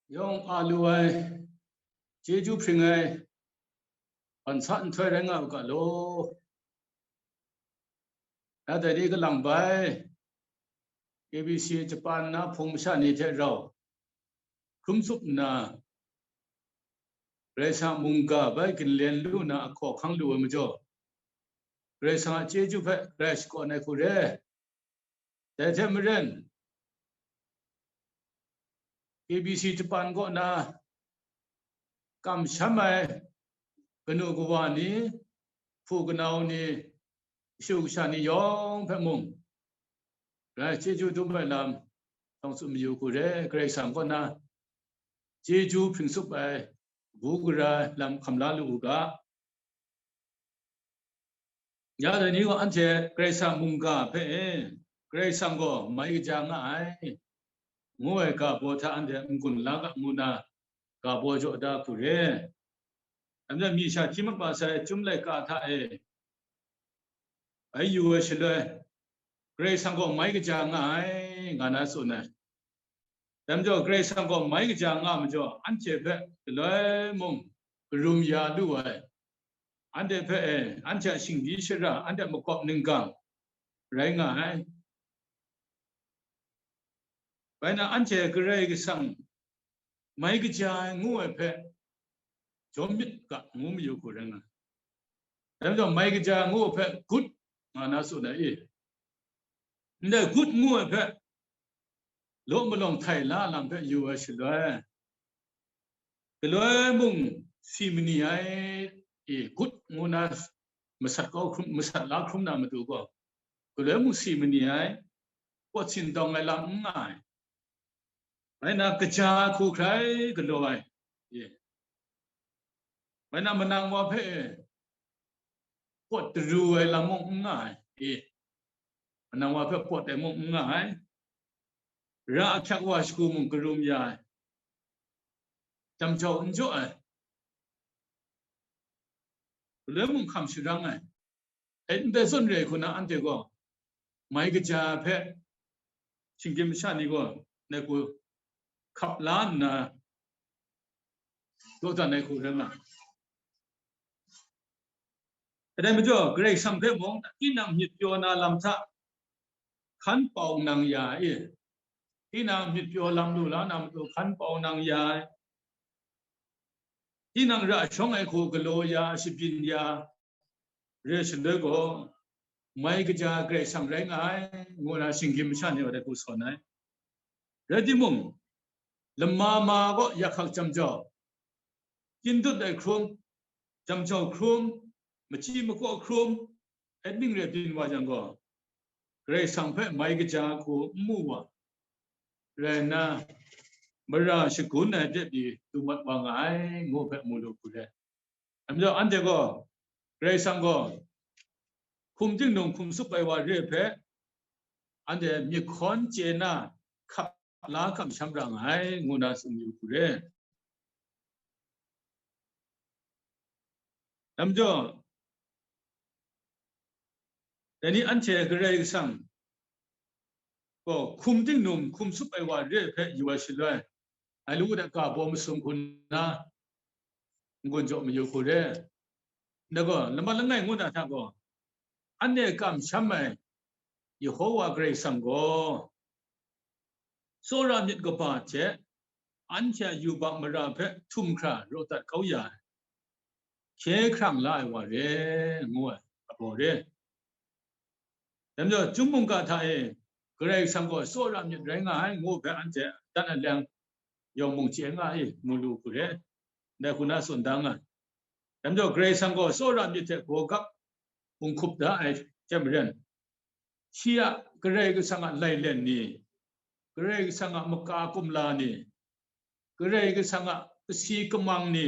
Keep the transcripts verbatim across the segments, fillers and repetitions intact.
Yawng a lu ai, chyeju hpring ai, ban sa nhtoi rai nga u ga law. Ya dai ni kalang bai, K B C Japan na hpung masha ni hte rau, hkrum tsup nna, Karai Kasang mungga bai ginlen lu na ahkaw hkang lu ai majaw, Karai Kasang a chyeju hpe grai shakawn ai hku re. Dai hte maren, K B C Japan kaw na kamsham ai kanu kawa ni, hpu kanau ni, kashu kasha ni yawng hpe mung, rai chyeju dum ai lam, tawng tsun mayu hku re, Karai Kasang kaw na chyeju hpring tsup ai bu gara lam hkam la lu u ga. Ya dai ni gaw anhte Karai Kasang mungga hpe e, Karai Kasang gaw mai kaja nga ai, ngu ai ga baw hta anhte n-gun la ga ngu na, ga baw jaw da hku re. Anhte mi sha hti mat wa sai, Chyum laika hta e, bai yu ai shaloi, Karai Kasang gaw mai kaja nga ai, nga na tsun ai. Dai majaw, Karai Kasang gaw mai kaja nga majaw, anhte hpe galoi mung karum ya lu ai, anhte hpe, eh, anhte a shingdi shara, anhte a makawp ninggang rai nga ai. Bai na, anhte Karai Kasang mai kaja ai ngu ai hpe jawm myit ga ngu mayu hku rai nga ai. Dai majaw, mai kaja ngu ai hpe gut nga na tsun ai i? Ndai gut ngu ai hpe law malawng htai la lam hpe yu ai shaloi, galoi mung si mani ai, i, gut ngu na masat kau hkrum, masat la hkrum na matu gaw, galoi mung si mani ai, pawt sindawng ai lam n nga ai. Bai na, kaja hku hkrai galaw ai, e. Bai na, manang wa hpe pawt daru ai lam mung n nga ai, e. Manang wa hpe pawt ai mung n nga ai. Ra ahkyak wa shagu mung karum ya ai. Jam jau n jaw ai. Galoi mung hkam sharang ai. E, ndai zawn re hku na, anhte gaw mai kaja hpe shinggyim masha ni gaw ngai hku hkap la nna, daw dan ai hku rai nga ai. Dai majaw, Karai Kasang hpe mung, tinang myit pyaw na lam hta hkan pau nang ya ai, tinang myit pyaw lam lu la na matu hkan pau nang ya ai, tinang ra shawng ai hku galaw ya, shabyin ya, re shaloi gaw, mai kaja Karai Kasang rai nga ai, ngu na shinggyim masha ni wa dai hku sawn ai. Rai timung, lama ma gaw yakhak jam jau, kyin dut ai hkrum, jam jau hkrum, machyi makaw hkrum, et ning re byin wa yang gaw, Karai Kasang hpe mai kaja hku n mu wa, rai nna, mara shagun ai de pyi du mat wa nga ai, ngu hpe mu lu hku re. Dai majaw, anhte gaw Karai Kasang gaw hkum tingnung hkum tsup ai wa re hpe, anhte myit hkawn chye na hkap la kamsham ra nga ai, ngu na tsun yu hku re. Dai majaw, dai ni anhte Karai Kasang gaw hkum tingnung hkum tsup ai wa re hpe yu ai shaloi, ai lu de ga baw masum hku nna n-gun jaw mayu hku re. Ndai gaw, laman langai ngu na hta gaw, anhte kamsham ai Yehova Karai Kasang gaw, tsawra myit kaba hte anhte a yubak mara hpe htum hkra raw dat kau ya ai, hkye hkrang la ai wa re, ngu ai, abaw re. Dai majaw, Chyum mungga hta e, Karai Kasang gaw tsawra myit rai nga ai, ngu hpe anhte dan aleng yawng mung chye nga ai, mu lu hku re, ndai hku na tsun da nga ai. Dai majaw, Karai Kasang gaw tsawra myit hte gawgap hpunghkup da ai hte maren, shi a Karai Kasang a lailen ni, Karai Kasang a maka kumla ni, Karai Kasang a kasi kamang ni,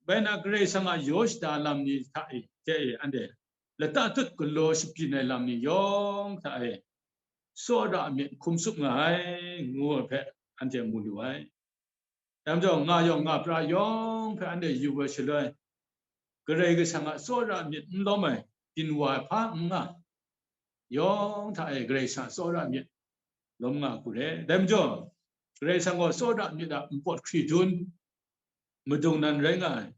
bai na Karai Kasang a yaw shada lam ni hta e, hte e, anhte lata tut galaw shabyin ai lam ni yawng hta e, tsawra myit hkum tsup nga ai, ngu ai hpe anhte mu lu ai. Dai majaw, nga yawng nga pra yawng hpe anhte yu ai shaloi, Karai Kasang a tsawra myit n lawm ai, byin wa ai hpa n nga, yawng hta e Karai Kasang a tsawra myit lawm nga hku re. Dai majaw, Karai Kasang gaw tsawra myit a npawt hkridun madung nan rai nga ai.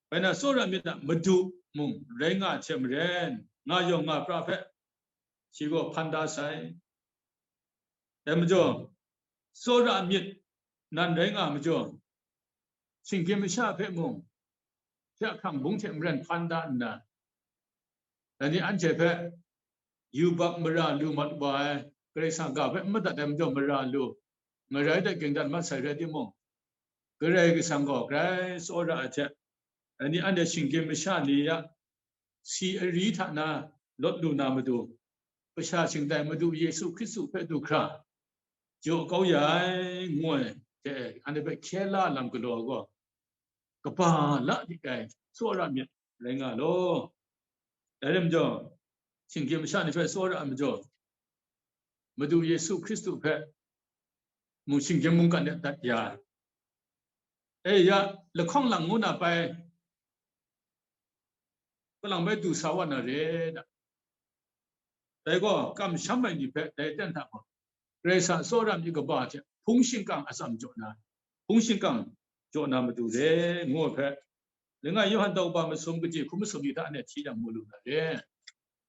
Bai na tsawra myit a madu mung rai nga ai hte maren, nga yawng nga pra hpe shi gaw hpan da sai. Dai majaw, tsawra myit nan rai nga ai majaw, shinggyim masha hpe mung, hpya hkrang bung hte maren hpan da nna, dai ni anhte hpe yubak mara lu mat wa ai, Karai Kasang ga hpe n madat ai majaw mara lu, ngarai de ging dat mat sai rai timung, Karai Kasang gaw grai tsawra ai hte, dai ni anhte shinggyim masha ni a si ari hta na lawt lu na matu, kasha shingtai Madu Yesu Hkristu hpe du hkra jaw kau ya ai, ngu ai hte, anhte hpe hkye la lam galaw ai gaw, kaba la dik ai tsawra myit rai nga law. Dai rai majaw, shinggyim masha ni hpe tsawra ai majaw, Madu Yesu Hkristu hpe mung shinggyim mungkan de dat ya ai. E ya, lahkawng lang ngu na pai, kalang bai du sa wa na re da. Dai gaw, kamsham ai ni hpe dai ten hta gaw, Karai Kasang tsawra myit kaba hte hpung shingkang atsam jaw na, hpung shingkang jaw na matu re, ngu ai hpe, langai Yawhan daw kaba masum kaji hkum masum ni hta anhte hti jang mu lu na re.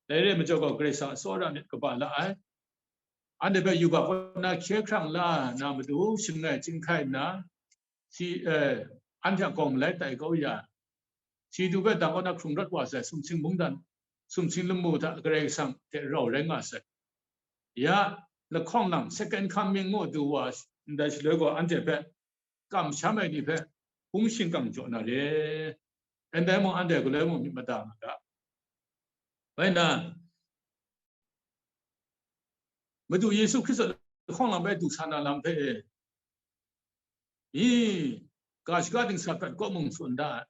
Dai re majaw gaw, Karai Kasang tsawra myit kaba la ai. Anhte hpe yubak kaw na hkye hkrang la na matu, shangai chyinghkai nna, si, eh, anhte a gawng malai tai kau ya, si du hpe dang kaw na hkrung rawt wa sai, sumsing mungdan, sumsing lamu hta Karai Kasang hte rau rai nga sai. Ya, lahkawng lang, second coming ngu du wa ndai shaloi gaw, anhte hpe kamsham ai ni hpe hpung shingkang jaw na re. Ndai mung anhte galoi mung myit mada nga ga. Bai na, Madu Yesu Hkristu lahkawng lang bai du sa na lam hpe e, mi, ga shaga dingsa prat kaw mung tsun da ai.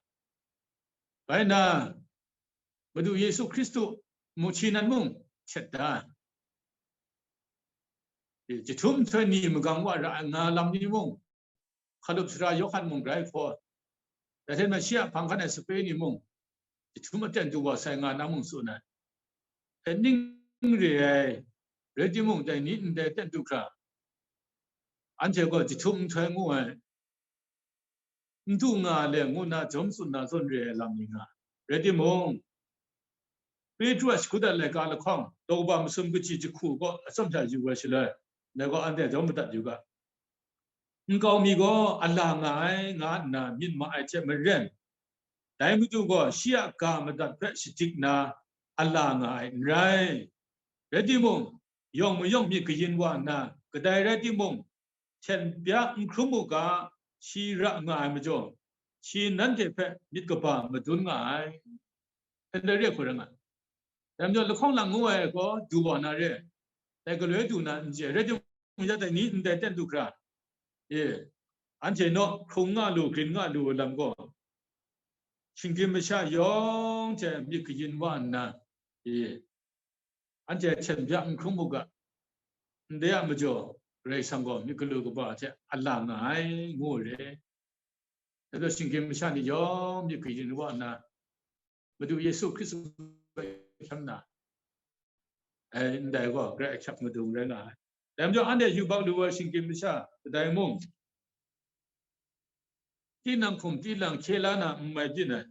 Bai na, Madu Yesu Hkristu mu hti nan mung htet da ai. Jahtum nhtoi ni magang wa ra ai nga lam ni mung, hkalup sara Yawhan mung grai hkaw, dai hte maren shi a hpang hkan ai sape ni mung, jahtum aten du wa sai nga na mung tsun ai. Dai ning re ai, rai timung, dai ni ndai ten du hkra, anhte gaw jahtum nhtoi ngu ai, n du nga le ngu na jawm tsun na zawn re ai lam ni nga. Rai timung, Petru a shagu dat laika lahkawng, daw kaba masum kaji jahku kaw atsawm hta yu ai shaloi, dai gaw anhte jawm madat yu ga. Nkau mi gaw a la nga ai, nga nna myit ma ai hte maren, dai Madu gaw shi a ga madat hpe shadik na a la nga ai n rai. Rai timung, yawng mayawng myit kayin wa nna, kadai rai timung, hten bya n hkrum u ga, shi ra nga ai majaw, shi nanhte hpe myit kaba madun nga ai. Ndai re hku rai nga ai. Dai majaw lahkawng lang ngu ai gaw du wa na re, dai galoi du na n chye, rai timung, ya dai ni ndai ten du hkra, e, anhte naw hkrung nga lu, grin nga lu ai lam gaw, shinggyim masha yawng hte myit kayin wa nna, e, anhte hten bya n hkrum u ga, ndai a majaw, Karai Kasang gaw myit galu kaba hte a la nga ai, ngu re. Dai gaw shinggyim masha ni yawng myit kayin wa nna, Madu Yesu Hkristu hpe hkyen na, ai, ndai gaw Karai Kasang madung rai nga ai. Dai majaw, anhte yubak lu ai shinggyim masha kadai mung, tinang hkum tinang hkye la na n mai byin ai,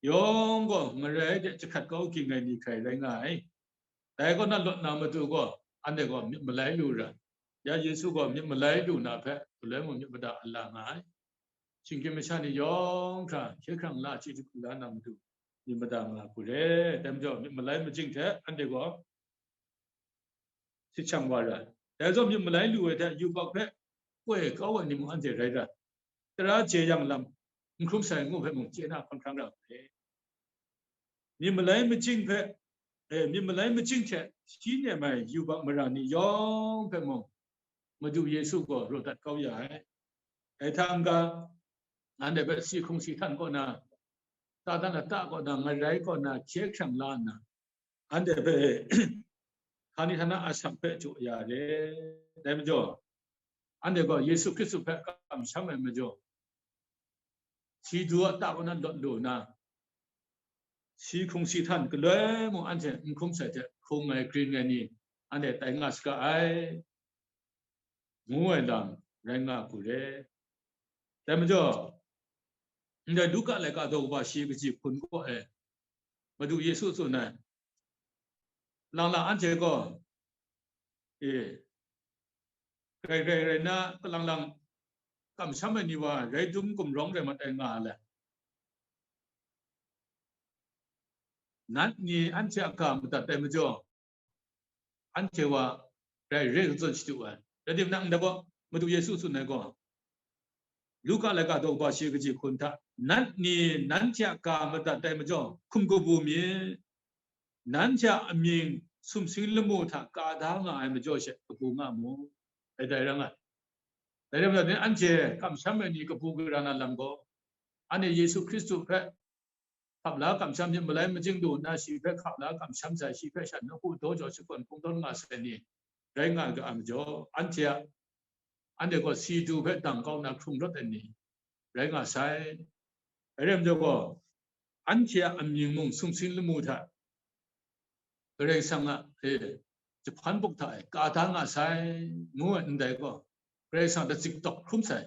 yawng gaw ngarai de jahkrat kau ging ai ni hkrai rai nga ai. Dai kaw na lawt na matu gaw, anhte gaw myit malai lu ra, ya Yesu gaw myit malai lu na hpe, galoi mung myit mada a la nga ai. Shinggyim masha ni yawng hkra hkye hkrang la chyeju la na matu, myit mada nga hku re. Dai majaw, myit malai majing hte anhte gaw sit shang wa ra ai. Dai zawn myit malai lu ai hte yubak hpe koi kau ai ni mung anhte rai ra ai. Tara jeyang lam n hkrum sai ngu hpe mung chye na hkawn hkrang ra ai. Myit malai majing hpe, eh, myit malai majing hte shi nem ai yubak mara ni yawng hpe mung Madu Yesu gaw raw dat kau ya ai. Dai hta n-ga, anhte hpe si hkrung si htan kaw na, Satan lata kaw na, ngarai kaw na, hkye hkrang la nna, anhte hpe hkani htana asak hpe jaw ya re. Dai majaw, anhte gaw Yesu Hkristu hpe kamsham ai majaw, si du a ta kaw na lawt lu nna, si hkrung si htan galoi mung anhte n hkrum sai hte, hkrung ai grin ai ni anhte tai nga saga ai. ngu ai lam rai nga hku re. Dai majaw, ndai Luka laika daw kaba shi kaji hpun kaw e, Madu Yesu tsun ai, lang lang anhte gaw, e, grai grai rai na, kalang lang kamsham ai ni wa rai dum gumrawng rai mat ai nga ai le, nat ni anhte a ga madat ai majaw, anhte wa rai re zawn shadu ai. Rai tim nang, ndai gaw Madu Yesu tsun ai gaw, Luka laika daw kaba shi kaji hkun hta, nat ni nanhte a ga madat ai majaw, hkum kabu myit. Nanhte a amying sumsing lamu hta ka da nga ai majaw she kabu nga mu. Dai dai rai nga. Dai rai majaw, anhte kamsham ai ni kabu gara na lam gaw, anhte Yesu Hkristu hpe hkap la kamsham myit, malai majing lu nna shi hpe hkap la kamsham sai, shi hpe shan nawku daw jau shakawn kungdawn nga sai ni rai nga ga ai majaw, anhte a, anhte gaw si du hpe dang kau na hkrung rawt ai ni rai nga sai. Dai rai majaw gaw, anhte a amying mung sumsing lamu hta Karai Kasang a, e, jahpan buk hta e ka da nga sai, ngu ai ndai gaw, Karai Kasang datzik dawk hkrum sai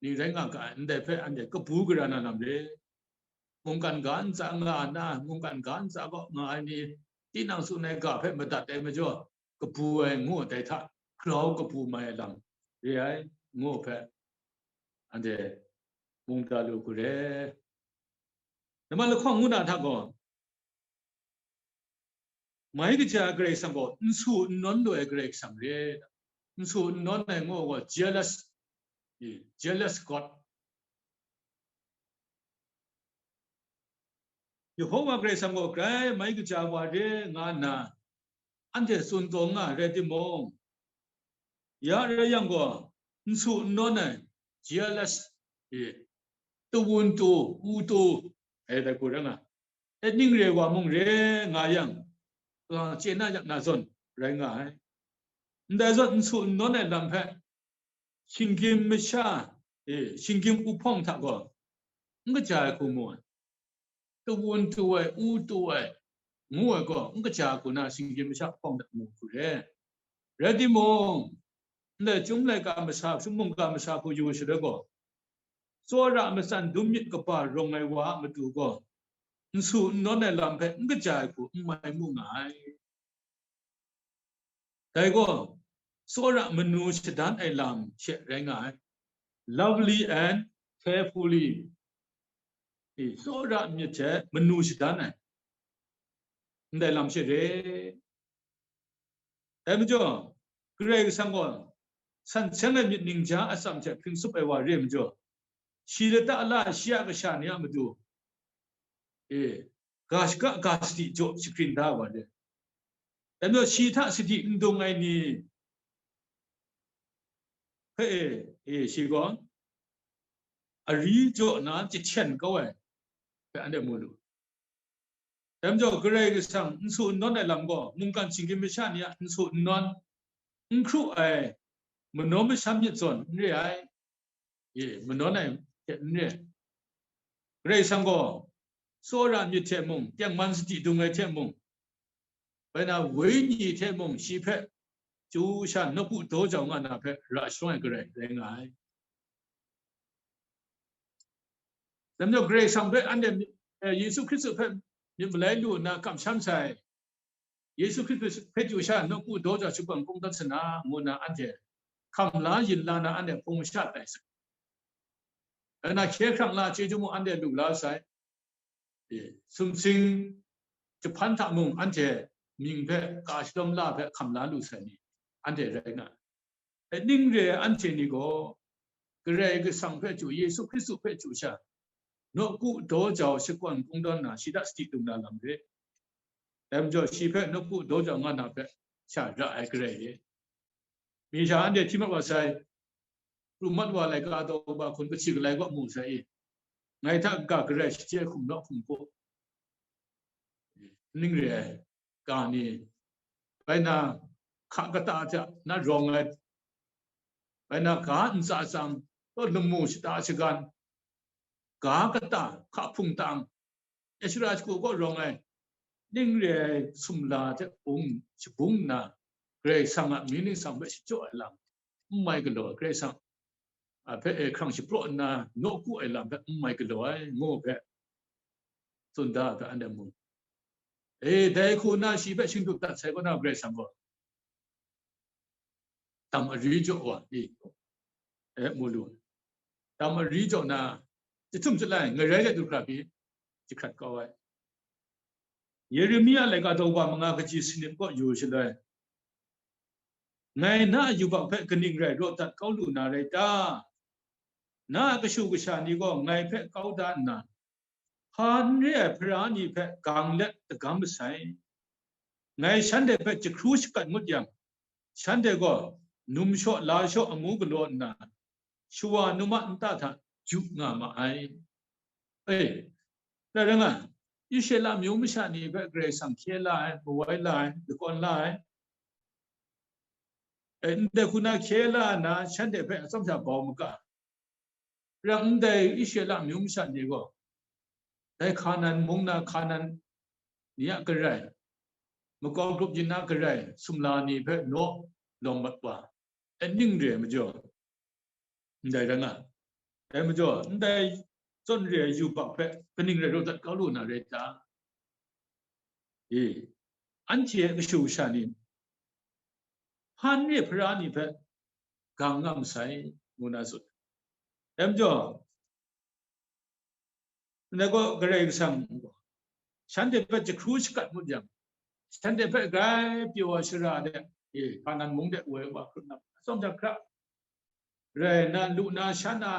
ni rai nga ga ai, ndai hpe anhte kabu gara na lam re. Mungkan ga ntsa nga na, mungkan ga ntsa kaw nga ai ni, tinang tsun ai ga hpe madat ai majaw, kabu ai ngu ai dai hta, grau kabu mai ai lam re ai, ngu ai hpe, anhte mung da lu hku re. Nambat lahkawng ngu na hta gaw, mai kaja Karai Kasang gaw n su n nawn lu ai Karai Kasang re. N su n nawn ai ngu gaw jealous, eh, jealous God. Yehova Karai Kasang gaw grai mai kaja wa re nga nna, anhte tsun taw nga ai rai timung, ya rai yang gaw, n su n nawn ai, jealous, eh, tawun tu, u tu, eh, dai hku rai nga. E ning re wa mung re nga yang, chye na yak na zawn rai nga ai. Ndai zawn n su n nawn ai lam hpe, shinggyim masha, e, shinggyim uhpawng hta gaw n kaja ai hku mu ai. Tawun tu ai, u tu ai, ngu ai gaw n kaja ai hku na shinggyim masha uhpawng hta mu hku re. Rai timung, ndai Chyum laika masha, Chyum mungga masha hku yu shaloi gaw, tsawra matsan dum myit kaba rawng ai wa a matu gaw, n su n nawn ai lam hpe n kaja ai hku n mai mu nga ai. Dai gaw, tsawra manu shadan ai lam she rai nga ai. Lovely and carefully. E, tsawra myit hte manu shadan ai. Ndai lam she re. Dai majaw, Karai Kasang gaw san seng ai myit ningja atsam hte hpring tsup ai wa re majaw, shi lata la shi a kasha ni a matu, e, ga shaka ga sadi jaw shagrin da wa re. Dai majaw, shi hta sadi n dung ai ni hpe, e, e, shi gaw ari jaw na jahten kau ai hpe anhte mu lu. Dai majaw, Karai Kasang n su n nawn ai lam gaw, mungkan shinggyim masha ni a n su n nawn, n hkru ai, manaw masham myit zawn n re ai. E, manawn ai hte n re ai. Karai Kasang gaw, tsawra myit hte mung, tengman sadi dung ai hte mung, bai na, wenyi hte mung, shi hpe chyu sha nawku daw jau nga na hpe ra sharawng ai Karai rai nga ai. Dai majaw, Karai Kasang hpe anhte, eh, Yesu Hkristu hpe myit malai lu nna kamsham sai, Yesu Hkristu hpe chyu sha nawku daw jau shakawn kungdawn sa na, ngu nna anhte hkam la yin la na, anhte hpung masha tai sai. Dai na, hkye hkrang la chyeju mung anhte lu la sai. E, sumsing jahpan hta mung anhte mying hpe, ka shalawm la hpe hkam la lu sai ni, anhte rai nga ai. Ning re ai anhte ni gaw, Karai Kasang hpe chyu, Yesu Hkristu hpe chyu sha, nawku daw jau shakawn kungdawn na, shi hta sadi dung na lam re. Dai majaw, shi hpe nawku daw jau nga na hpe sha ra ai Karai re. Mi sha anhte hti mat wa sai, pru mat wa laika daw kaba hkun, kachi kalai kaw mu sai i, ngai hta ga garai shachye hkum naw hkum hku, ning re ai ga ni, bai na, hka kata hta na rawng ai, bai na, ga ntsa tsang, lamu shata shagan, ga kata, hka hpung tang, Ashera shagu kaw rawng ai, ning re ai sumla hte bung shabung nna, Karai Kasang a mying ningsang hpe shachyaw ai lam, n mai galaw ai, Karai Kasang a hpe e hkrang shapraw nna nawku ai lam hpe n mai galaw ai, ngu hpe tsun da ai hpe anhte mu. E, dai hku nna shi hpe shingdu dat sai kaw na, Karai Kasang gaw dam ari jaw wa, i, e, mu lu. Dam ari jaw na, jahtum jalai ngarai de du hkra pyi, jahkrat kau ai. Yeremia laika daw wa manga kaji sanit kaw yu shaloi, ngai na a yubak hpe kaning rai raw dat kau lu na rai ta? Na a kashu kasha ni gaw ngai hpe kau da nna, hpa n re ai hpara ni hpe gang let dagam masai. Ngai shanhte hpe jahkru shakat ngut yang, shanhte gaw numshaw lashaw amu galaw nna, shawa num a nta hta ju nga ma ai. E, rai rai nga, Israela amyu masha ni hpe Karai Kasang hkye la ai, mawai la ai, lakawn la ai. E, ndai hku na hkye la nna, shanhte hpe atsawm sha bau maga. Rai ndai Israela amyu masha ni gaw, dai Hkanan mung na Hkanan ni a garai, makau grup yin a garai, sumla ni hpe naw lawm mat wa, e, ning re ai majaw, ndai rai nga. Dai majaw, ndai zawn re ai yubak hpe kaning rai raw dat kau lu na rai ta? E, anhte a kashu kasha ni, hpa n re hpara ni hpe gang nga masai, ngu na tsun. Dai majaw, ndai gaw Karai Kasang gaw shanhte hpe jahkru shakat ngut yang, shanhte hpe grai pyaw ai shara de, e, Hkanan mung de woi wa hkrut nna, atsawm hta hkra rai nna, lu na, sha na,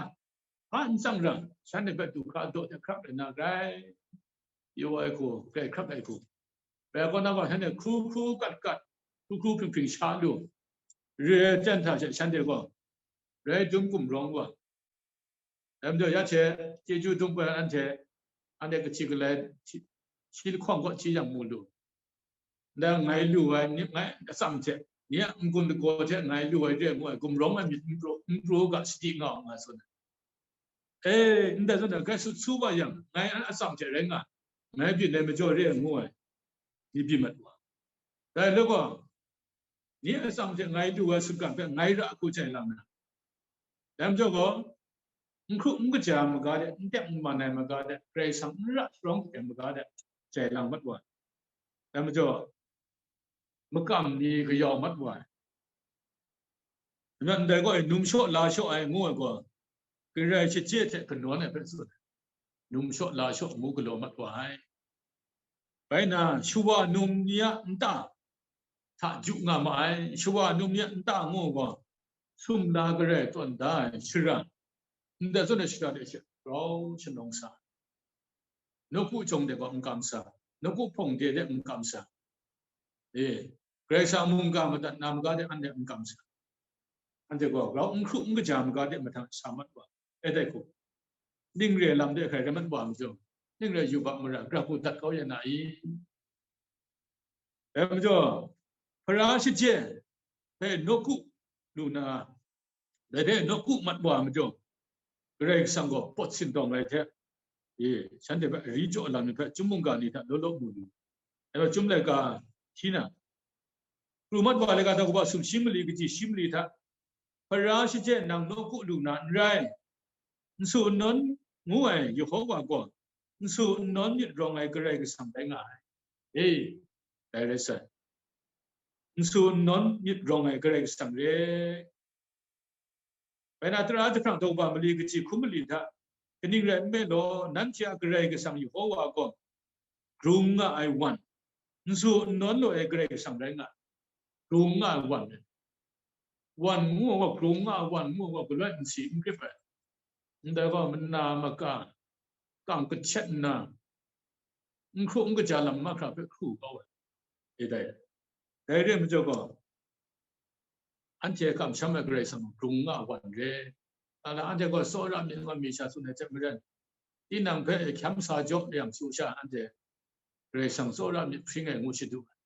hpa n tsang ram, shanhte hpe du hkra daw de hkrak rai nna, grai pyaw ai hku, grai hkrak ai hku. Rai kaw na gaw, shanhte hkru hkru kat kat, hkru hkru hpring hpring sha lu, re ai ten hta hte shanhte gaw rai dum gumrawng wa. Dai majaw, ya hte chyeju dum ai anhte, anhte kahti galai, shi, shi lahkawng kaw hti yang mu lu. Ndai ngai lu ai, ni ngai atsam hte, ni a n-gun lagaw hte ngai lu ai re ai ngu ai, gumrawng ai myit n pru, n pru u ga, sadi nga u, nga tsun ai. E, ndai zawn na, grai sut su wa yang, ngai atsam hte rai nga, ngai byin ai majaw re ai ngu ai, ni byin mat wa. Dai law gaw, ni atsam hte ngai lu ai sutgan hpe ngai ra hku jai lang na. Dai majaw gaw, n hkru n kaja ai maga de, n teng n man ai maga de, Karai Kasang n ra sharawng ai maga de, jai lang mat wa. Dai majaw, makam ni kayau mat wa ai. Nang ndai gaw, numshaw lashaw ai ngu ai gaw, Karai shachye hte kanawn ai hpe tsun ai. Numshaw lashaw ngu galaw mat wa ai. Bai na, shawa num ni a nta hta ju nga ma ai, shawa num ni a nta ngu gaw, sumla garai tawn da ai shara, ndai zawn ai shara de she grau shanawng sa, nawku jawng de gaw n kam sa, nawku hpawng de de n kam sa, e, Karai Kasang mungga madat na maga de anhte n kam sa, anhte gaw grau n hkru n kaja maga de mahtang sa mat wa, e dai hku, ning re lam de hkrai rai mat wa majaw, ning re yubak mara gara hku dat kau ya na i? Dai majaw, hpara shachye hpe nawku lu na, dai hte nawku mat wa majaw, Karai Kasang gaw pawt sindawng ai hte, e, shanhte hpe ari jaw lam ni hpe chyum mungga ni hta law law mu lu. Dai gaw, chyum laika hti na, Pru mat wa laika daw kaba sumshi mali kaji shi mali hta, hpara shachye nang nawku lu na n rai, n su n nawn ngu ai Yehova gaw, n su n nawn myit rawng ai Karai Kasang rai nga ai. E, dai rai sai. N su n nawn myit rawng ai Karai Kasang re. Bai na, tara jahprang daw kaba mali kaji hkum mali hta, kaning rai nme law, nanhte a Karai Kasang Yehova gaw, grung nga ai wan, n su n nawn lu ai Karai Kasang rai nga ai. Grung nga ai wan, wan ngu ai gaw, grung nga ai wan ngu ai gaw, galoi nsi n grip ai. Ndai gaw, mana maka, kang kahtet nna, n hkru n kaja lam mahkra hpe hkru kau ai. E dai, dai re ai majaw gaw, anhte kamsham ai Karai Kasang grung nga wan re. Ala anhte gaw tsawra myit ngu mi sha tsun ai hte maren, tinang hpe hkyam sa jaw yang chyu sha anhte Karai Kasang tsawra myit hpring ai ngu shadu ai.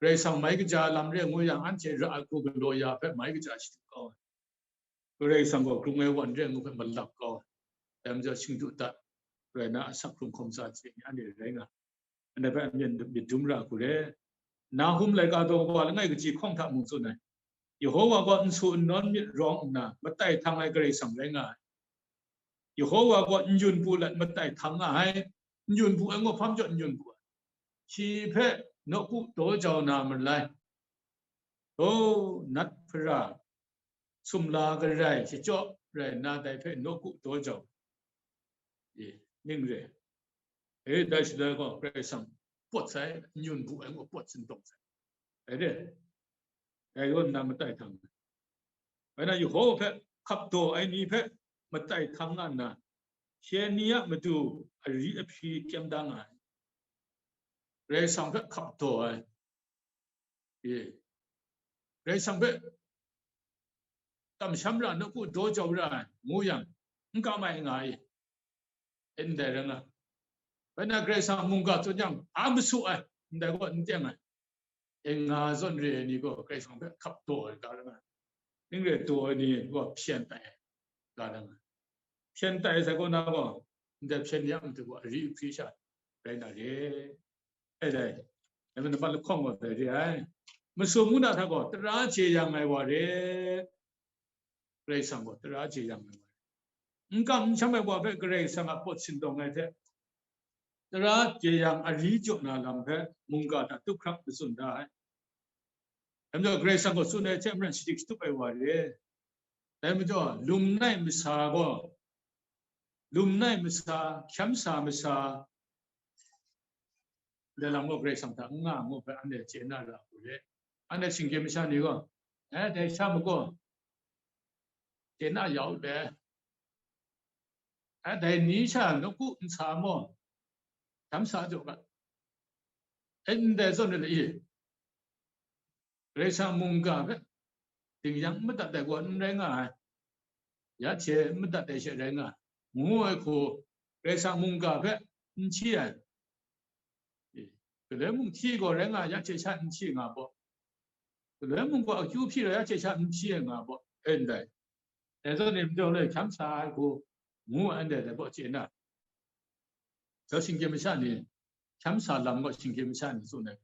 Karai Kasang mai kaja lam re ngu yang, anhte ra ai hku galaw ya hpe mai kaja shadu kau ai. Karai Kasang gaw grung ai wan re ngu hpe malap kau ai. Dai majaw shingdu dat, rai na, asak hkrung hkawm sa chye ni anhte rai nga, anhte hpe myit, myit dum ra hku re. Nahum laika daw wa langai kaji hkawng hta mung tsun ai. Yehowa gaw n su n nawn myit rawng nna, matai htang ai Karai Kasang rai nga ai. Yehowa gaw n yun bu lat matai htang nga ai, n yun bu ai, ngu hpa majaw n yun bu ai. Shi hpe nawku daw jau na malai. O, nat hpara, sumla garai shachyaw rai nna, dai hpe nawku daw jau. E, ning re. E, dai shaloi gaw Karai Kasang pawt sai, n yun bu ai gaw pawt sindawng sai. Dai re. Dai gaw nna matai htang. Bai na Yehowa hpe hkap daw ai ni hpe matai htang nga nna, shi ni a matu ari ahpyi kyem da nga ai. Karai Kasang hpe hkap daw ai. E, Karai Kasang hpe kamsham ra, nawku daw jau ra ai, ngu yang, n kam ai nga ai. E, ndai rai nga. Bai na Karai Kasang mungga tsun yang, a masu ai, ndai gaw n teng ai. E, nga zawn re ai ni gaw Karai Kasang hpe hkap daw ai ga rai nga. Ning re daw ai ni gaw hpyen tai ai ga rai nga. Hpyen tai sai kaw na gaw, ndai hpyen ni a matu gaw ari ahpyi sha rai na re. E dai, dai majaw, nambat lahkawng gaw dai re ai. Masum ngu na hta gaw, tara jeyang ai wa re. Karai Kasang gaw tara jeyang ai wa re. N kam n sham ai wa hpe Karai Kasang a pawt sindawng ai hte, tara jeyang ari jaw na lam hpe mungga hta tup hkrap matsun da ai. Dai majaw, Karai Kasang gaw tsun ai hte maren shadik shatup ai wa re. Dai majaw, lum nai masa gaw, lum nai masa, hkyam sa masa, ndai lam gaw Karai Kasang hta n nga ngu hpe anhte chye na ra u re. Anhte shinggyim masha ni gaw, eh, dai sha magaw chye na ya u le. Eh, dai ni sha nawku n sa maw? Hkyam sa jaw ga. Eh, ndai zawn re le i. Karai Kasang mungga hpe dingyang n madat ai gaw n rai nga ai, ya hte n madat ai she rai nga ai, ngu ai hku, Karai Kasang mungga hpe n hti ai. E, galoi mung hti gaw rai nga ai, ya hte sha n hti nga ai baw, galoi mung gaw akyu hpyi rai, ya hte sha n hti ai nga ai baw, e ndai. Dai zawn e, majaw le hkyam sa ai hku, ngu ai ndai, dai baw chye na. Dai shinggyim masha ni, hkyam sa lam gaw shinggyim masha ni tsun ai.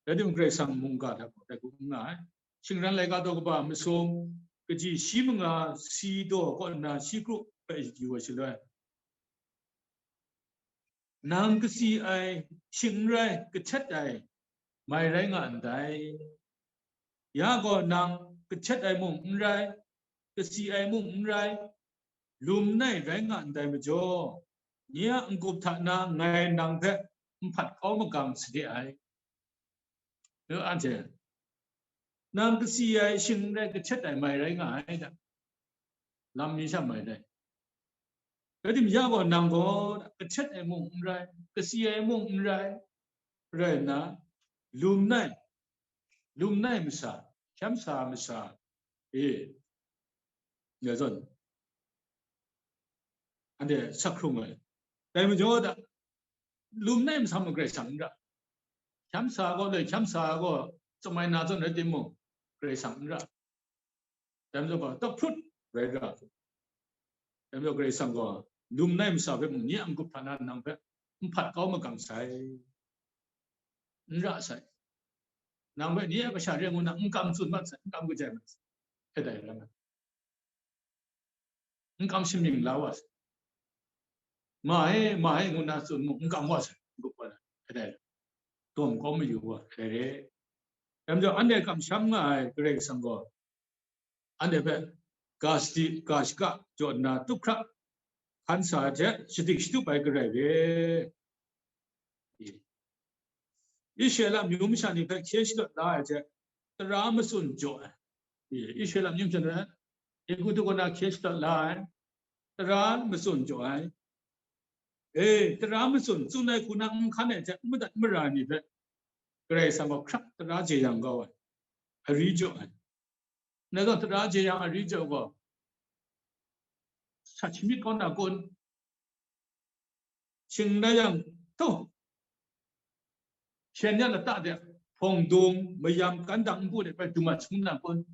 Rai timung, Karai Kasang mungga hta gaw dai hku n nga ai. Shingran laika daw kaba masum, kaji shi manga si daw kaw nna shi kru hpe yu ai shaloi, nang kasi ai, shing n rai, kahtet ai, mai rai nga ndai. Ya gaw nang kahtet ai mung n rai, kasi ai mung n rai, lum nai rai nga ndai majaw, nye a n-gup hta na ngai nang hpe n hpat kau magang sade ai. Ngu anhte, nang kasi ai, shing n rai, kahtet ai mai rai nga ai da, lam mi sha mai rai. Rai timung, ya gaw nang gaw kahtet ai mung n rai, kasi ai mung n rai, rai nna, lum nai, lum nai masa, hkyam sa masa, e, nga zawn, anhte sak hkrung ai. Dai majaw da, lum nai masa mung Karai Kasang n ra. Hkyam sa gaw, dai hkyam sa gaw, tsamai na zawn rai timung, Karai Kasang n ra. Dai majaw gaw, tahprut rai ra. Dai majaw Karai Kasang gaw, lum nai masa hpe mung, nye a n-gup hta na nang hpe n hpat kau magang sai, n ra sai. Nang hpe nye a kasha re ngu na n kam tsun mat sai, n kam kajai mat sai. E dai rai nga. N kam shamying la wa sai. Ma e, ma e, ngu na tsun mung, n kam wa sai, n-gup wa na, e dai, dawm kau mayu wa, e dai re. Dai majaw, anhte kamsham nga ai Karai Kasang gaw, anhte hpe ga sadi, ga shaka jaw nna, tup hkrap hkan sa ai hte, shadik shatup ai Karai re. Israela amyu masha ni hpe hkye shadawt la ai hte, tara matsun jaw ai. Israela amyu masha ni hpe, Egutu kaw na hkye shadawt la ai, tara matsun jaw ai. E, tara matsun, tsun ai hku na n hkan ai hte, n madat n mara ai ni hpe, Karai Kasang gaw hkrak tara jeyang kau ai, ari jaw ai. Ngai gaw tara jeyang ari jaw gaw, sat shamyit kau na kun, shing rai yang, tu, hpyen ya lata de, hpawng dung, mayam, kan dang npu de bai dum a shangun na kun,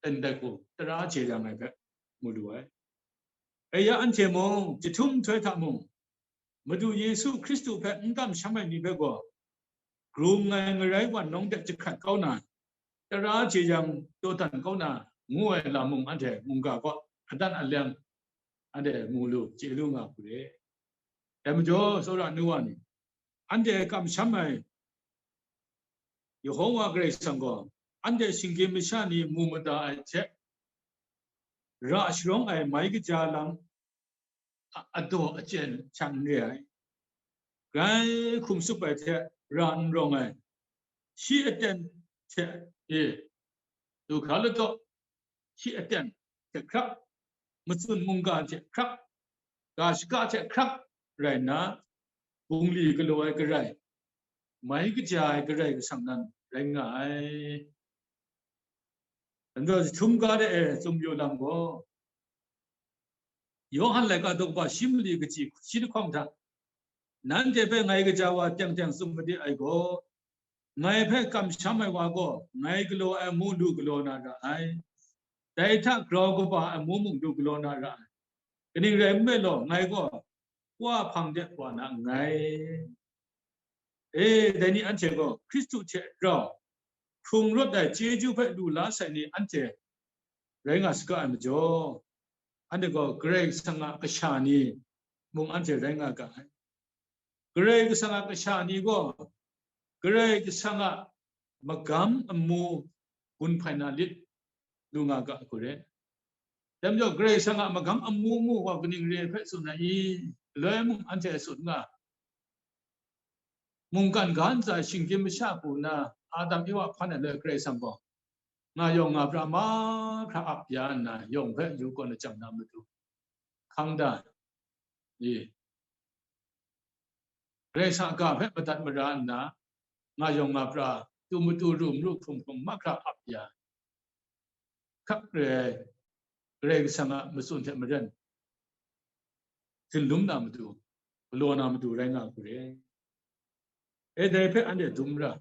ndai hku tara jeyang ai hpe mu lu ai. E ya, anhte mung, jahtum nhtoi hta mung, Madu Yesu Hkristu hpe n kamsham ai ni hpe gaw, grung ai ngarai wan nawng de jahkrat kau na ai, tara jeyang dawdan kau na ngu ai lam mung anhte mungga kaw adan aleng anhte mu lu, chye lu nga hku re. Dai majaw, tsawra nu wa ni, anhte kamsham ai Yehova Karai Kasang gaw, anhte shinggyim masha ni mu mada ai hte, ra sharawng ai mai kaja lam a, adaw achyen hkyang n re ai, grai hkum tsup ai hte ra n rawng ai, shi aten hte, e, du hkra ladaw, shi aten hte hkrak, matsun mungga hte hkrak, ga shaka hte hkrak rai nna, bungli galaw ai Karai, mai kaja ai Karai Kasang nan rai nga ai. Anhte jahtum ga de e tsun mayu lam gaw, Yawhan laika daw kaba shi mali kaji shi lahkawng hta, nanhte hpe ngai gaja wa teng teng tsun made ai gaw, ngai hpe kamsham ai wa gaw, ngai galaw ai amu lu galaw na ra ai. Dai hta grau kaba ai amu mung lu galaw na ra ai. Kaning rai nme law, ngai gaw Wa hpang de wa na nngai. E, dai ni anhte gaw Hkristu hte rau hkrung rawt ai chyeju hpe lu la sai ni anhte rai nga saga ai majaw, anhte gaw Karai Kasang a kasha ni mung anhte rai nga ga ai. Karai Kasang a kasha ni gaw Karai Kasang a magam amu gun hpai na lit lu nga ga hku re. Dai majaw, Karai Kasang a magam amu mu wa kaning re ai hpe tsun ai i? Galoi mung anhte tsun nga, mungkan ga ntsa shinggyim masha hku na Adam Ewa hpan ai loi Karai Kasang gaw, nga yawng nga pra mahkra ap ya nna, yawng hpe yu kawn lachyang na matu, hkang da, i? Karai Kasang a ga hpe madat mara nna, nga yawng nga pra, tu matu ru maru hkrum hkrum mahkra ap ya, hkak re ai Karai Kasang a matsun hte maren, hkinlum na matu, galaw na matu rai nga hku re. E, dai hpe anhte dum ra.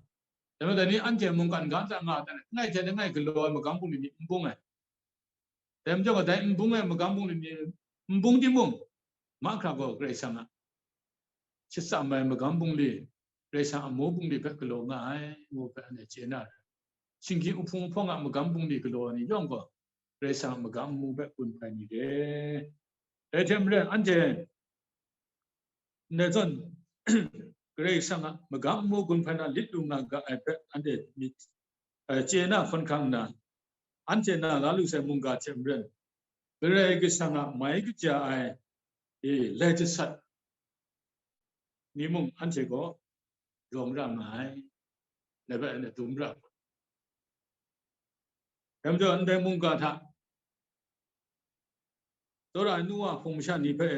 Dai majaw, dai ni anhte mungkan ga ntsa nga ai, langai hte langai galaw ai magam bungli ni n bung ai. Dai majaw, dai n bung ai magam bungli ni n bung timung, mahkra gaw Karai Kasang a shatsam ai magam bungli, Karai Kasang a amu bungli hpe galaw nga ai, ngu hpe anhte chye na ra. Shinggyim uhpung uhpawng a magam bungli galaw ai ni yawng gaw, Karai Kasang a magam amu hpe gun hpai ni re. Dai hte maren, anhte ndai zawn, Karai Kasang a magam amu gun hpai na lit lu nga ga ai hpe anhte myit, eh, chye na hkawn hkrang nna, anhte na la lu sai mungga hte maren, Karai Kasang a mai kaja ai, e, lai jasat ni mung anhte gaw rawng ra nga ai. Dai hpe anhte dum ra. Dai majaw, ndai mungga hta tsawra ai nu wa hpung masha ni hpe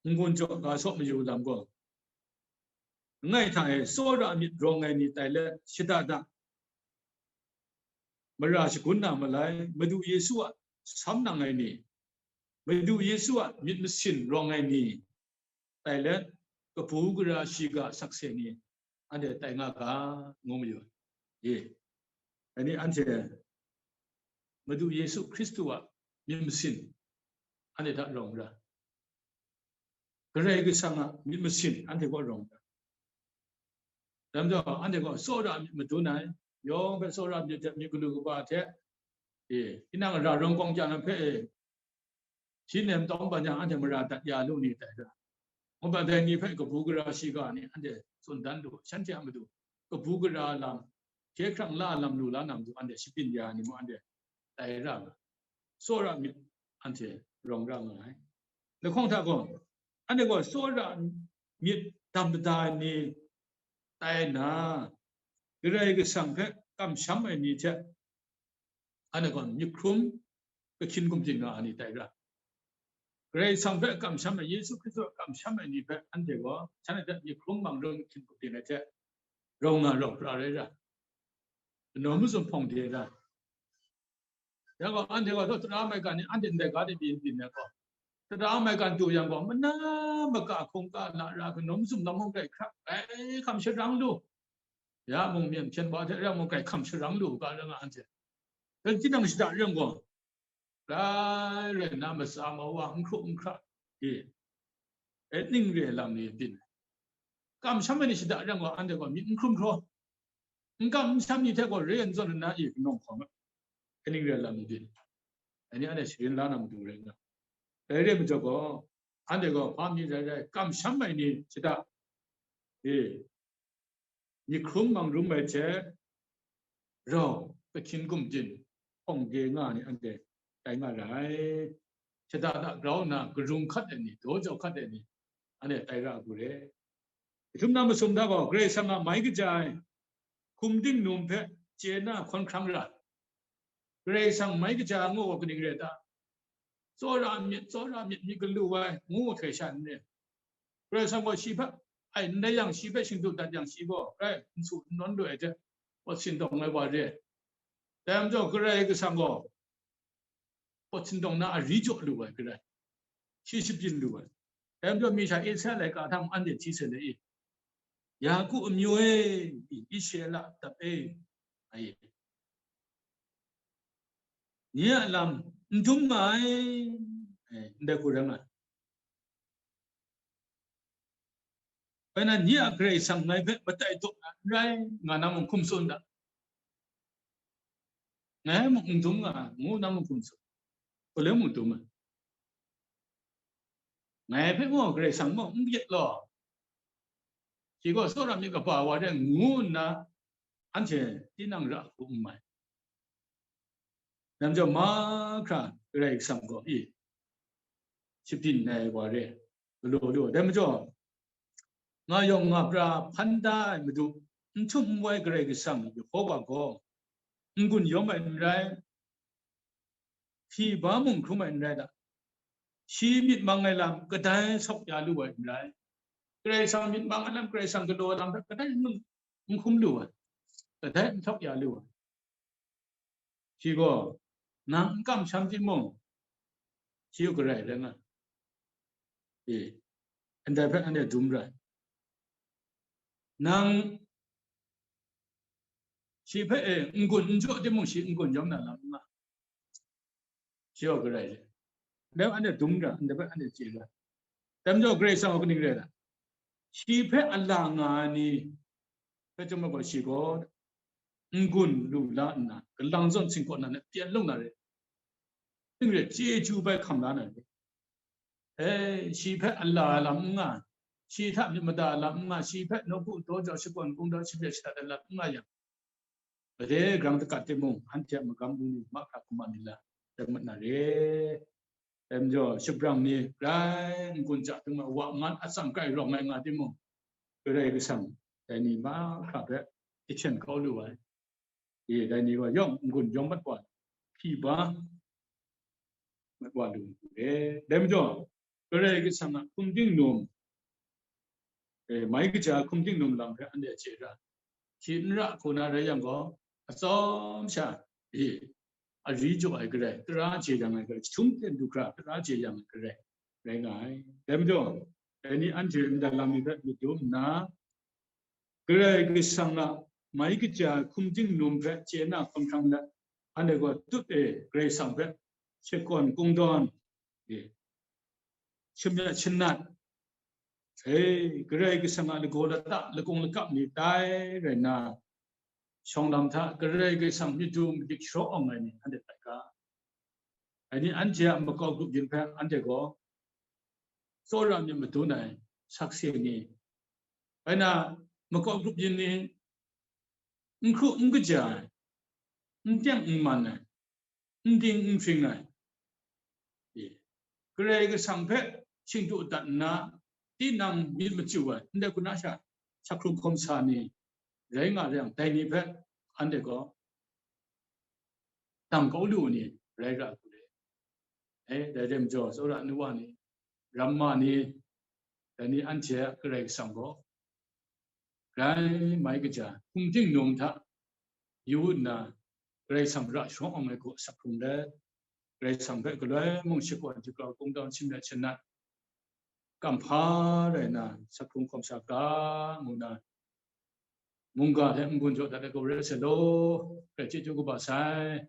n-gun jaw ga saw mayu lam gaw, langai hta e tsawra myit rawng ai ni tai let, shada da mara shagun na malai, Madu Yesu a sam nang ai ni, Madu Yesu a myit masin rawng ai ni, tai let, kabu gara shiga sakse ni, anhte tai nga ga, ngu mayu ai. Dai ni anhte Madu Yesu Hkristu a myit masin anhte hta rawng ra, Karai Kasang a myit masin anhte kaw rawng ra. Dai majaw, anhte gaw tsawra myit madun ai, yawng hpe tsawra myit hte myit galu kaba hte, e, tinang ra rawng kawng kya na hpe, e, shi nem tawng ban yang anhte mara dat ya lu ni tai ra. Ngu ban dai ni hpe kabu gara shiga ni anhte tsun dan lu, shanhte a matu kabu gara lam, hkye hkrang la lam lu la na matu anhte shabyin ya ni mung anhte tai ra nga, tsawra myit anhte rawng ra nga ai. Lahkawng hta gaw, anhte gaw tsawra myit dam mada ai ni tai nna, Karai Kasang hpe kamsham ai ni hte, anhte gaw myit hkrum, kahkyin gumdin nga ai ni tai ra. Karai Kasang hpe kamsham ai, Yesu Hkristu hpe kamsham ai ni hpe anhte gaw shanhte hte myit hkrum, mang rung, kahkyin gumdin ai hte, rawng nga rawng pra rai ra, kanawn mazum hpawng de ra. Ya gaw, anhte gaw, tara maigan ni anhte ndai ga de byin byin ai gaw, tara maigan du yang gaw, mana maka hkungga lara kanawn mazum lam mung grai hkrak, grai hkam sharang lu. Ya mung, myen hpyen wa hte reng mung, grai hkam sharang lu ga rai nga anhte. Dai tinang shada reng gaw, grai rai nna, matsa mawa, n hkru n hkra, e, e, ning re ai lam ni byin ai. Kamsham ai ni shada reng gaw, anhte gaw myit n hkrum hkraw, n kam n sham ni hte gaw re n zawn nna, i, kanawng hkawm ai, kaning rai lam ni? Anhte anhte sharin la na matu rai nga. Dai re ai majaw gaw, anhte gaw hpa mi rai rai, kamsham ai ni shada, e, myit hkrum mang rum ai hte rau, kahkyin gumdin, hpawng de nga ai ni anhte tai nga ra ai. Shada da grau nna, karung hkat ai ni, daw jau hkat ai ni, anhte tai ra ai hku re. Jahtum na masum hta gaw, Karai Kasang a mai kaja ai hkum ting num hpe chye na hkawn hkrang ra. Karai Kasang mai kaja ai ngu gaw kaning rai ta? Tsawra myit, tsawra myit, myit galu ai ngu hkrai sha n re. Karai Kasang gaw shi hpe, ai, ndai yang shi hpe shingdu dat yang shi gaw, rai, n su n nawn lu ai hte, pawt sindawng ai wa re. Dai majaw Karai Kasang gaw, pawt sindawng na ari jaw lu ai, Karai, shi shabyin lu ai. Dai majaw mi sha Israela laika hta mung anhte hti sai le i, Yaku amyu e, i, Israela dap e, ai, nye a lam n dum nga ai, e, ndai hku rai nga ai. Bai na, nye a Karai Kasang ngai hpe matai daw na n rai, nga na mung hkum tsun da. Ngai mung n dum nga ai, ngu na mung hkum tsun. Hkoi mung dum ai. Ngai hpe mung Karai Kasang mung n gye law, shi gaw tsawra myit kaba wa re, ngu nna anhte tinang ra hku n mai. Dai majaw mahkra Karai Kasang gaw, i, shabyin ai wa re, galaw lu ai. Dai majaw, nga yawng nga pra hpan da ai Madu, n htum n wai Karai Kasang Yehova gaw, n-gun yawm ai n rai, hpyi ba mung hkrum ai n rai da. Shi myit mang ai lam kadai sawk ya lu ai n rai. Karai Kasang myit mang ai lam, Karai Kasang galaw ai lam hpe kadai n, n hkum lu ai, kadai n sawk ya lu ai. Shi gaw, nang n kamsham timung, shi gaw Karai rai nga ai. E, ndai hpe anhte dum rai. Nang shi hpe, e, n-gun n jaw timung, shi n-gun yawm na lam n nga. Shi gaw Karai rai. Dai hpe anhte dum ra, ndai hpe anhte chye ra. Dai majaw Karai Kasang gaw kaning rai ta? Shi hpe a la nga ai ni hpe chyawm ai gaw, shi gaw n-gun lu la nna, galang zawn singkaw na, na pyen lung na re. Ning re, chyeju bai hkam la na re. E, shi hpe a la ai lam n nga, shi hta myit mada ai lam n nga, shi hpe nawku daw jau, shakawn kungdawn, shapyet shadat ai lam n nga yang, gade grang dagat timung, anhte a magam bungli mahkra hkuma nila rai mat na re. Dai majaw, shabrang ni grai n-gun ja htung ai, wa man atsam kai rawng ai nga timung, Karai Kasang dai ni mahkra hpe jahten kau lu ai. E, dai ni gaw yawng n-gun yawm mat wa, hpyi ba mat wa lu ai. Dai majaw, Karai Kasang a hkum ting num, e, mai kaja hkum ting num lam hpe anhte chye ra. Shi n ra hku na rai yang gaw, atsawm sha, e, ari jaw ai Karai, tara jeyang ai Karai, jahtum ten du hkra tara jeyang ai Karai rai nga ai. Dai majaw, dai ni anhte ndai lam ni hpe madun nna, Karai Kasang a mai kaja hkum ting num hpe chye na hkawn hkrang let, anhte gaw tut e Karai Kasang hpe shakawn kungdawn, e, shamyat shanat, e, Karai Kasang a lagaw lata, lakung lakap ni tai rai nna, shawng lam hta Karai Kasang myit du madik sharawng awng ai ni anhte tai ga. Ai ni anhte a makau grup yin hpe anhte gaw tsawra myit madun ai sakse ni, bai na, makau grup yin ni n hkru n kaja ai, n teng n man ai, n ding n hpring ai, e, Karai Kasang hpe shingdu dat nna, tinang myit machyu ai, ndai hku na sha, sak hkrung hkawm sa ni rai nga yang, dai ni hpe anhte gaw dang kau lu ni rai ra hku re. E, dai re majaw, tsawra nu wa ni, ramma ni, dai ni anhte a Karai Kasang gaw, grai mai kaja, hkum ting num hta yu nna, Karai Kasang ra sharawng awng ai hku sak hkrung let, Karai Kasang hpe galoi mung shakawn jagrau kungdawn shamyat shanat, kamhpa rai nna, sak hkrung hkawm sa ga, ngu nna, mungga hte n-gun jaw dat ai gaw rai sai law, grai chyeju kaba sai.